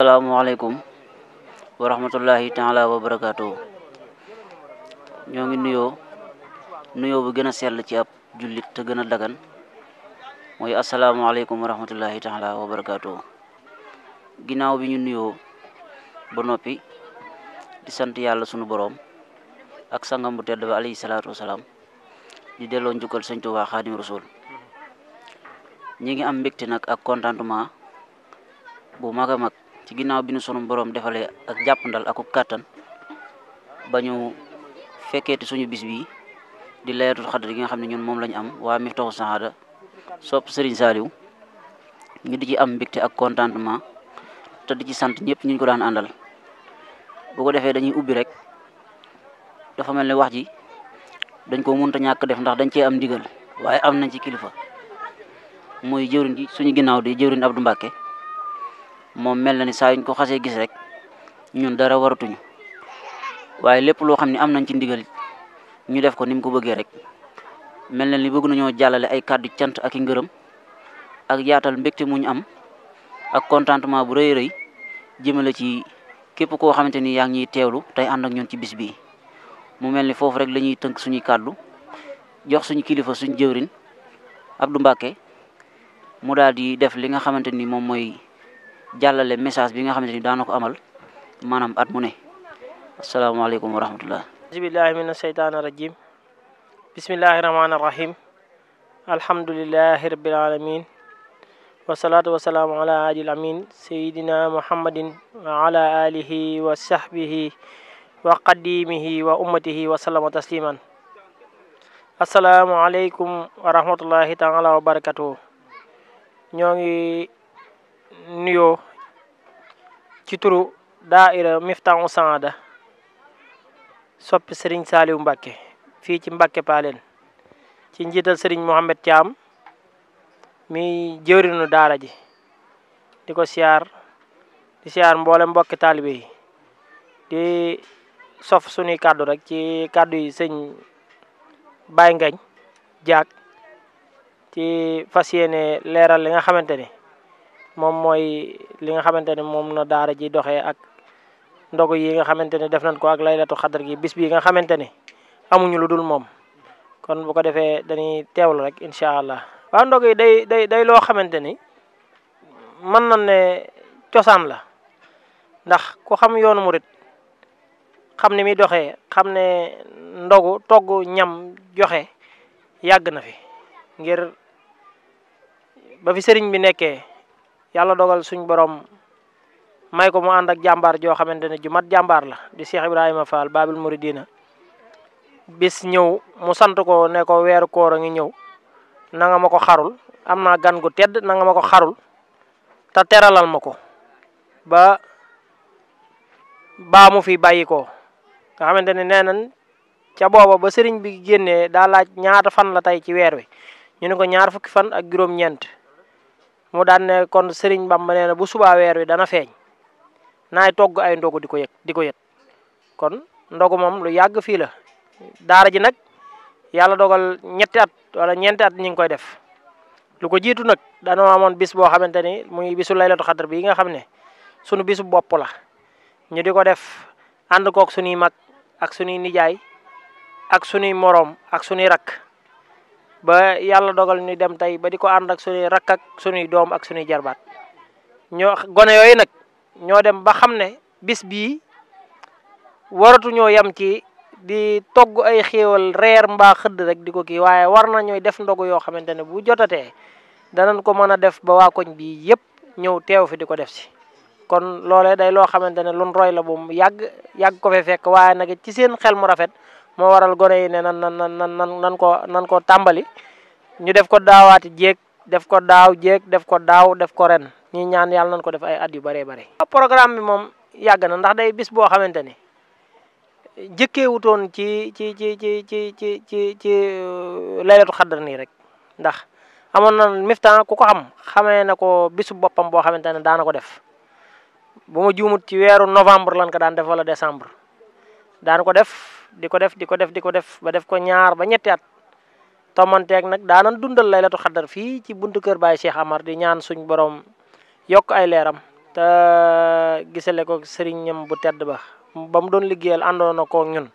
Assalamualaikum warahmatullahi taala wabarakatuh. Ñoo ngi nuyo bu gëna sell ci ab julit te gëna dagan moy assalamualaikum warahmatullahi taala wabarakatuh. Ginaaw bi ñu nuyo ba nopi di sant yalla sunu borom ak sangam bu tedd ba alayhi salatu wassalam di delo njukal Sëñ Tuubaa Xaadimu Rasuul. Ñi ngi am mbégte nak ak contentement bu maga mag ci ginaaw bi ñu sunu borom defale ak jappandal ak katan bañu fekkeeti suñu bis bi di laylatul xadr gi nga xamni ñun mom lañ am wa Miftahoul Sahada sop Serigne Saliou ñu di ci am mbégte ak contentement te di ci sant ñepp ñu ko daan andal. Bu ko defee dañuy ubbi rek dafa melni wax ji dañ ko mënta ñak def ndax dañ ci am ndigal waye am nañ ci kilifa moy jëwriñ ji suñu ginaaw di jëwriñ Abdou Mbacké mom melni ni saa yuñ ko xasse gis rek ñun dara waratuñu waye lepp lo xamni am nañ ci ndigal ñu def ko nim ko bëgge rek melni ni bëgg nañu jallale ay cadeau cant ak ngeureum ak yaatal mbekté muñ am ak contentement bu reuy reuy jëmele ci képp ko xamanteni yaa ngi téwlu tay and ak ñun ci bis bi mu melni fofu rek lañuy teunk suñu cadeau jox suñu kilifa suñu jëwriñ Abdou Mbacké mu daldi def li nga xamanteni mom moy jallale message bi nga xamanteni daanako amal manam at mu ne. Assalamualaikum warahmatullah. Bismillahi minas shaitanir rajim. Bismillahirrahmanirrahim. Alhamdulillahi rabbil alamin. Wassalatu wassalamu ala adil amin sayyidina Muhammadin wa ala alihi wa sahbihi wa qadimihi wa ummatihi wa sallama tasliman. Assalamualaikum warahmatullahi ta'ala wabarakatuh. Ñoo ngi nuyo ci turu daaira Miftahoul Sahada soppi Serigne Saliou Mbacké fi ci Mbacké Palen ci njital Serigne Mohamed Thiam mi jëwrinu daara ji diko siar di siar mboolem mbokki talibé yi di sof suñuy kaddu rek ci kaddu yi serigne Baye Ngagne Diak ci fasiyene leral li nga xamanteni mom moy li nga xamanteni mom na daara ji doxé ak ndogu yi nga xamanteni def nañ ko ak laylatul xadr gi bis bi nga xamanteni amuñu luddul mom kon bu ko defé dañuy téwlu rek inshallah wa ndog yi day lo xamanteni man na ne ciosan la ndax ku xam yoonu murid xam ni mi doxé xam ne ndogu togg ñam joxé yag na fi ngir ba fi serigne bi nekké yalla dogal suñ borom may ko mu and ak jambar jo xamantene ju mat jambar la di Cheikh Ibrahima Fall Babil Mouridina bis ñew mu sant ko ne ko wéru koor nga ñew na nga mako xarul amna gan gu tedd na nga mako xarul ta teralal mako ba mu fi bayiko nga xamantene nenañ ca boba ba serigne bi génné da laaj ñaata fan la tay ci wér wi ñu ne ko ñaar fukki fan ak juroom ñent mu daan ne kon Serigne Bamba nee na bu subaa weer wi dana feeñ naay togg ay ndogu di ko yëg kon ndogu moom lu yàgg fii la daara ji nag yàlla dogal ñetti at wala ñeenti at ñu ngi koy def lu ko jiitu nag dañoo amoon bis boo xamante ni muy bisu laylatu xadar bi nga xam ne sunu bisu bopp la ñu di ko def ànd kook sunuy mag ak sunuy nijaay ak sunuy moroom ak sunuy rakk ba yalla dogal ñu dem tay ba diko and ak suñu rak ak suñu doom ak suñu jarbaat ño gone yoy nak ño dem ba xamne bis bi waratu ñoo yam ci di togg ay xéewal reer mba xëdd rek diko ki waye war na ñoy def ndogu yo xamantene bu jotatee danañ ko mëna def ba wa koñ bi yépp ñew teew fi diko def ci kon lolé day lo xamantene luñ roy la bu yag ko fe fekk waye nak ci seen xel mu rafet mo waral gone yi ne nan ko tambali ñu def ko daawati jéeg def ko daaw jéeg def ko daaw def ko ren ñi ñaan yalla nan ko def ay at yu bare bare programme bi mom yag na ndax day bis bo xamanteni jëkke wutoon ci laylatu xadar ni rek ndax amon na Miftah ku ko xam xamé na ko bisu bopam bo xamanteni daana ko def bu ma juumut ci wéru novembre lan ko daan def wala décembre daan ko def diko def ba def ko ñaar ba ñetti at tomanteeg nag daanan dundal laylatu xadar fii ci buntu kër Baye Cheikh Amar di ñaan suñ borom yok ay leeram te gisale ko sëriñam bu tedd ba mu doon liggéeyal àndoon na ko ñun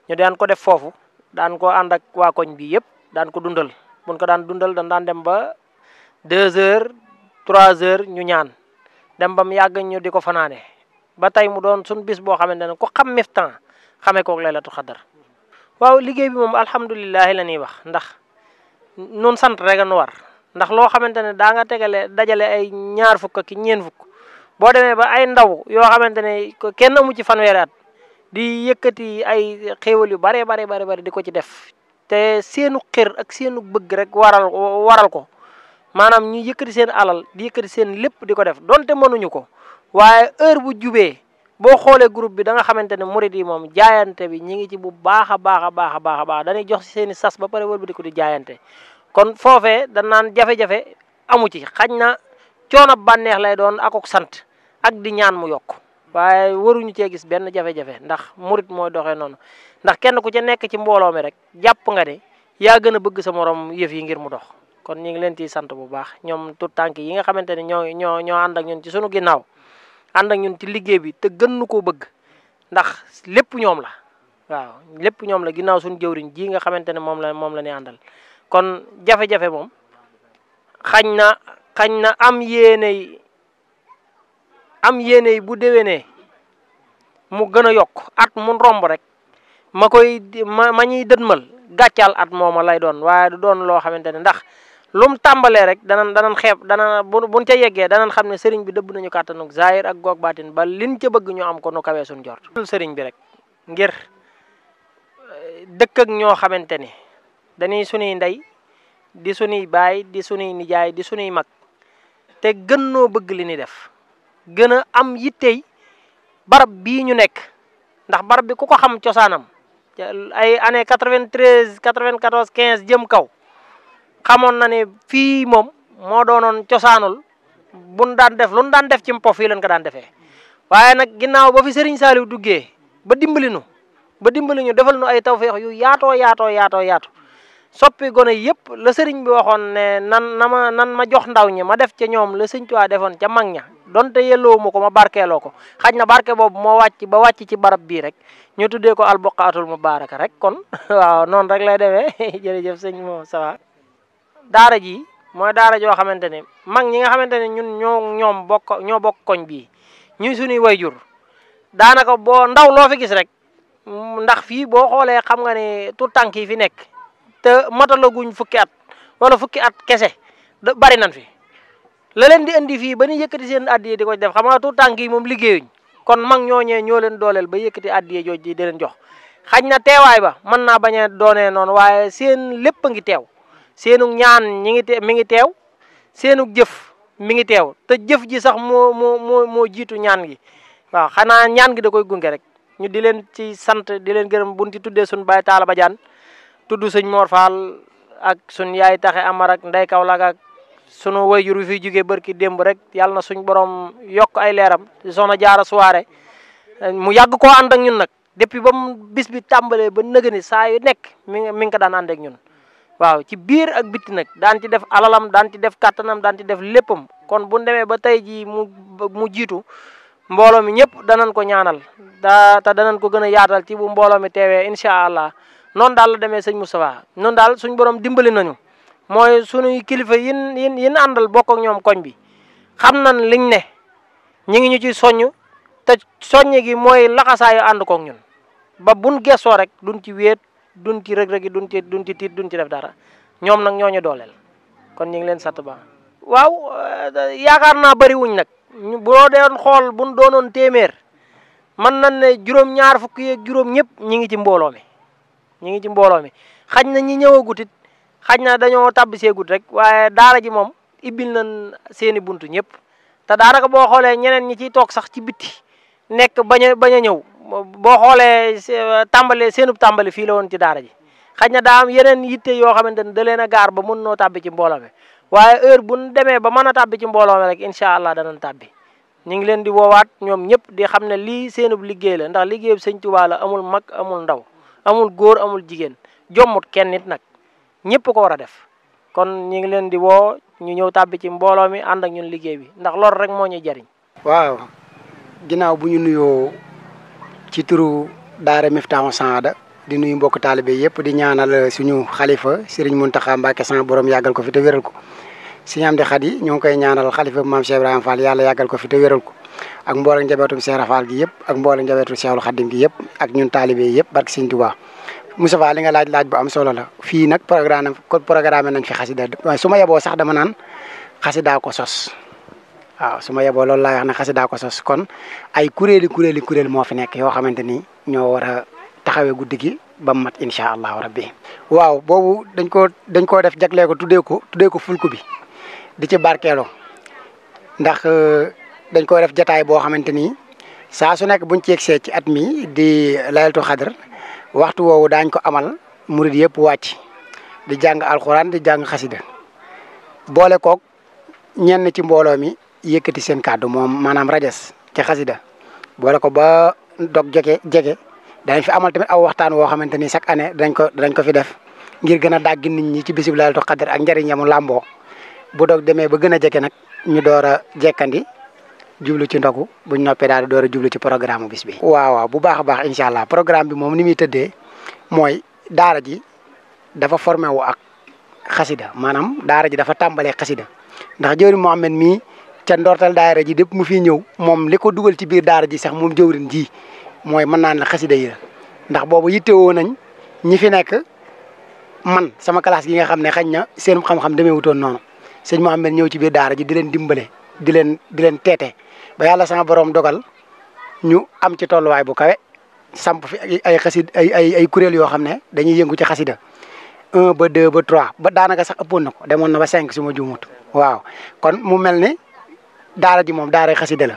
ñu daan ko def foofu daan ko ànd ak waa koñ bi yëpp daan ko dundal buñ ko daan dundal dañ daan dem ba 2 heures 3 heures ñu ñaan dem ba mu yàgg ñu di ko fanaane ba tey mu doon suñ bis boo xamante ne ko xam Miftan xamee koog laylatul xadar. waaw liggéey bi moom alhamdulilahi la ñuy wax ndax nun sant rek a nu war ndax loo xamante ne daa nga dajale ay 2 fukk ak ñeen fukk boo demee ba ay ndaw yoo xamante ne kenn amu ci fanweeri at di yëkkati ay xéewal yu bare di ko ci def te seenu xër ak seenu bëgg rek waral ko maanaam ñu yëkkati seen alal di yëkkati seen lépp di ko def donte mënuñu ko waaye heure bu jubee boo xoolee groupe bi da nga xamante ne murid yi moom jaayante bi ñi ngi ci bu baax a baax dañuy jox si seen i sas ba pare wër bi di ko di jaayante kon foofee da naan jafe-jafe amu ci xañ na coono bànneex lay doon akok sant ak di ñaan mu yokk waaye waruñu cee gis benn jafe-jafe ndax murid mooy doxee noonu ndax kenn ku ca nekk ci mbooloo mi rek jàpp nga ne yaa gën a bëgg sa morom yëf yi ngir mu dox kon ñu ngi leen ciy sant bu baax ñoom tout tànk yi nga xamante ne ñoo ànd ak ñun ci sunu ginnaaw ànd ak ñun ci liggéey bi te gën nu koo bëgg ndax lépp ñoom la waaw lépp ñoom la ginnaaw suñu jëwriñ ji nga xamante ne moom la ñuy àndal kon jafe-jafe moom xañ na am yéene bu déwénee mu gën a yokk at mun romb rek ma ñuy dëdmal gàccaal at mooma lay doon waaye du doon loo xamante ne ndax lum tàmbalee rek danañ xeeb buñ ca yeggee danañ xam ne sëriñ bi dëbb nañu kàttanug zahir ak goog baatin ba liñ ca bëgg ñu am ko nu kawee suñ jort sëriñ bi rek ngir dëkk ak ñoo xamante ni dañuy sunuy ndey di sunuy baay di sunuy nijaay di sunuy mag te gën noo bëgg li ni def gën a am yittey barab bii ñu nekk ndax barab bi ku ko xam cosaanam ay année 93 94 15 jëm kaw xamoon na ne fii moom moo doonoon cosaanul buñ daan def lu ñu daan def ci mpo fii lañ ko daan defee waaye nag ginnaaw ba fi Serigne Saliou duggee ba dimbali ñu defal nu ay tawfeex yu yaatu soppi gone yëpp la sëriñ bi waxoon ne nan ma jox ndaw ñi ma def ca ñoom la sëñ Tuubaa defoon ca mag ña donte yelloo ma ko ma barkeeloo ko xaj na barke boobu moo wàcc ci barab bii rek ñu tuddee ko albuqaatul mubaaraka rek kon waaw noonu rek lay demee jërëjëf sëñ moo sawa daara ji mooy daara joo xamante ne mag ñi nga xamante ne ñun ñoo bokk koñ bii ñuy suñuy wayjur daanaka boo ndaw loo fi gis rek ndax fii boo xoolee xam nga ne tout tànk yi fi nekk te matalaguñ fukki at wala fukki at kese bari nan fi la leen di indi fii ba ñu yëkkati seen addiye di ko def xam nga tout tànk yi moom liggéeyuñ kon mag ñooñee ñoo leen dooleel ba yëkkati addiye jooj di leen jox xañ na teewaay ba mën naa bañ a doonee noonu waaye seen lépp a ngi teew seenu ñaan mi ngi teew seenu jëf mi ngi teew te jëf ji sax moo jiitu ñaan gi waaw xanaa ñaan gi da koy gunge rek ñu di leen ci sant di leen gërëm buñ ci tuddee suñu baay Taala Badiane tudd sëñ Mor Fall ak suñ yaay taxe Amar ak Ndey Kaolack ak sunu wayjur wi fiy jógee barki démb rek yàlla na suñ borom yokk ay leeram soxna Jaara Suwaare mu yàgg koo ànd ak ñun nag depuis ba mu bis bi tàmbalee ba nëgëni saa yu nekk mi ngi ko daan ànd ak ñun waaw ci biir ak bitti nag daan ci def alalam daan ci def kàttanam daan ci def léppam kon bu demee ba tey jii mu jiitu mbooloo mi ñëpp danañ ko ñaanal te danañ ko gën a yaatal ci bu mbooloo mi teewee incha allah noonu daal la demee sëñ Moustapha noonu daal suñ borom dimbali nañu mooy suñuy kilifa yin àndal bokk ak ñoom koñ bi xam nañ liñ ne ñi ngi ñu ci soññ te soññe gi mooy laxasaayu ànd kook ñun ba buñ gestoo rek duñ ci wéet duñ ci rëg-rëgi duñ ci tiit duñ ci def dara ñoom nag ñooñu dooleel kon ñu ngi leen sant ba waaw yaakaar naa bëri wuñ nag boo doon xool buñ doonoon téeméer mën nañ ne juróom-ñaar fukk yeeg juróom ñëpp ñi ngi ci mbooloo mi xaj na ñi ñëwagut it xaj na dañoo tàbbiseegut rek waaye daara ji moom ibbil nañ seeni buntu ñëpp te daanaka boo xoolee ñeneen ñi ciy toog sax ci bitti nekk bañ a ñëw boo xoolee seenub tàmbali fii la woon ci daara ji xaj na daa am yeneen yitte yoo xamante ne da leen a gaar ba mun noo tàbbi ci mbooloo mi waaye heure buñ demee ba mën a tàbbi ci mbooloo mi rek incha allah danañ tàbbi ñu ngi leen di woowaat ñoom ñëpp di xam ne lii seenub liggéey la ndax liggéeyub sëñ Tuubaa la amul mag amul ndaw amul góor amul jigéen jommut kenn nit nag ñëpp ko war a def kon ñu ngi leen di woo ñu ñëw tàbbi ci mbooloo mi ànd ak ñun liggéey bi ndax loolu rek moo ñuy jariñ waaw ginnaaw bu ñu nuyoo ci turu daara Miftahou Sahada di nuyu mbokk taalibe yëpp di ñaanal suñu xalifa Serigne Mountakha Mbacké sama borom yàggal ko fi te wéral ko Serigne Amdi Khady ñoo ngi koy ñaanal xalifa Mame Cheikh Ibrahima Fall yàlla yàggal ko fi te wéral ko ak mboolem njabootum Cheikh Fall gi yëpp ak mboolem njabootum Cheikhul Khadim gi yëpp ak ñun taalibe yëpp barke Serigne Touba Moustapha li nga laaj bu am solo la fii nag programme nañ fi xasida waaye su ma yeboo sax dama naan xasida ko sos waaw su ma yeboo loolu laay wax ne xasida ko sos kon ay kuréel moo fi nekk yoo xamante ni ñoo war a taxawee guddi gi ba mu mat incha allahu rabbi waaw boobu dañ koo def jaglee ko tuddee ko fulku bi di ci barkeeloo ndax dañ koo def jataay boo xamante ni saa su nekk buñ ci yegsee ci at mi di laylatul xadr waxtu woowu daañ ko amal murid yëpp wàcc di jàng alxuraan di jàng xasida boole koog ñenn ci mbooloo mi yëkkati seen kàddu moom maanaam rajas ci xasida boole ko ba dog jege danañ fi amal tamit aw waxtaan woo xamante ni chaque année danañ ko fi def ngir gën a dàgg nit ñi ci bisub laylatul xadr ak njëriñamu làmboo bu dog demee ba gën a jege nag ñu door a jekkandi jublu ci ndogu buñ noppee daal di door a jublu ci programme bis bi. waaw bu baax a baax incha allah programme bi moom ni muy tëddee mooy daara ji dafa formé wu ak xasida maanaam daara ji dafa tàmbalee xasida ndax jëwriñ Mohamed mii ca ndortal daara ji dépp mu fi ñëw moom li ko dugal ci biir daara ji sax moom jëwriñ ji mooy mën naa ne xasida yi la ndax boobu yittewoo nañ ñi fi nekk man sama classe gi nga xam ne xañ na seen xam-xam demee wutoon noonu sëñ Mohamed ñëw ci biir daara ji di leen dimbale di leen teete ba yàlla sama borom dogal ñu am ci tolluwaay bu kawe samp fi ay kuréel yoo xam ne dañuy yëngu ci xasida 1 ba 2 ba 3 ba daanaka sax ëppoon na ko demoon na ba 5 su ma juumut waaw kon mu mel ni daara ji moom daara xasida la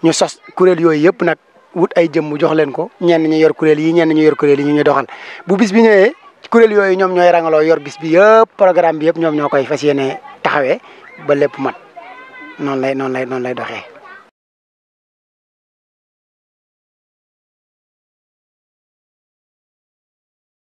ñu sos kuréel yooyu yëpp nag wut ay jëmm jox leen ko ñenn ñi yor kuréel yi ñenn ñi yor kuréel yi ñu doxal bu bis bi ñëwee kuréel yooyu ñoom ñooy rangaloo yor bis bi yëpp programme bi yëpp ñoom ñoo koy fas yéene taxawee ba lépp mat noonu lay doxee.